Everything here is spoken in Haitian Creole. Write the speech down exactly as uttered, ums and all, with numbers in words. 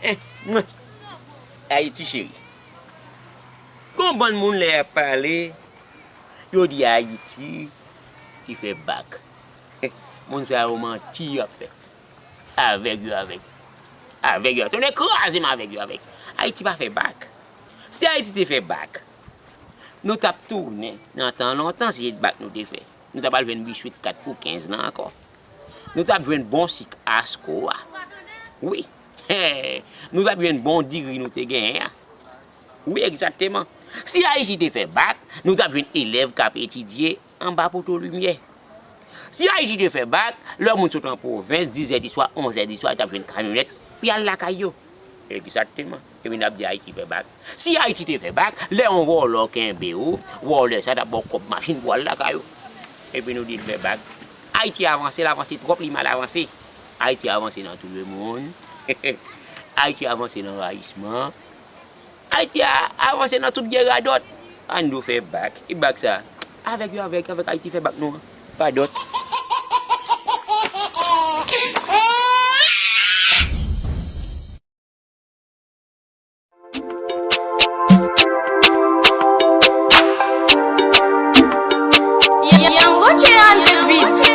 Eh, mwen. Ayiti cheri. Gon bann moun lè y ap pale, yo di Ayiti ki fè bak. Moun sa yo manti y ap fè. Avèg yo avèg. Avèg yo. Tonnè kraze m avèg yo avèg. Ayiti pa fè bak. Si Ayiti te fè bak, nou t ap tounen nan tan lontan si se bak nou te fè. Nou ta pral jwenn biswit kat pou kenz lan ankò. Nou t ap jwenn bon sik Asko a. Wi. Nou t ap jwenn bon diri nou te genyen an. Wi, egzakteman. Si Ayiti te fè bak, nou t ap jwenn elèv k ap etidye anba poto limyè. Si Ayiti te fè bak, lè moun sot an pwovens, dis è di swa, onz è di swa, yo t ap jwenn kamyonèt pou y al lakay yo. Egzakteman. Epi n ap di Ayiti fè bak. Si Ayiti te fè bak, lè yon vòlè kenbe w, vòlè sa t ap ba w kòb machin pou w al lakay ou. Epi nou di l fè bak. Ayiti avanse, l avanse twòp, li mal avanse. Ayiti avanse nan touye moun. Ayiti avanse nan rayisman. Ayiti a avanse nan tout vye radòt. Ann nou fè bak. Ki bak sa? Avèg yo avèg, avèk Ayiti fè bak nou an. Radòt. Young Gucci on the beat.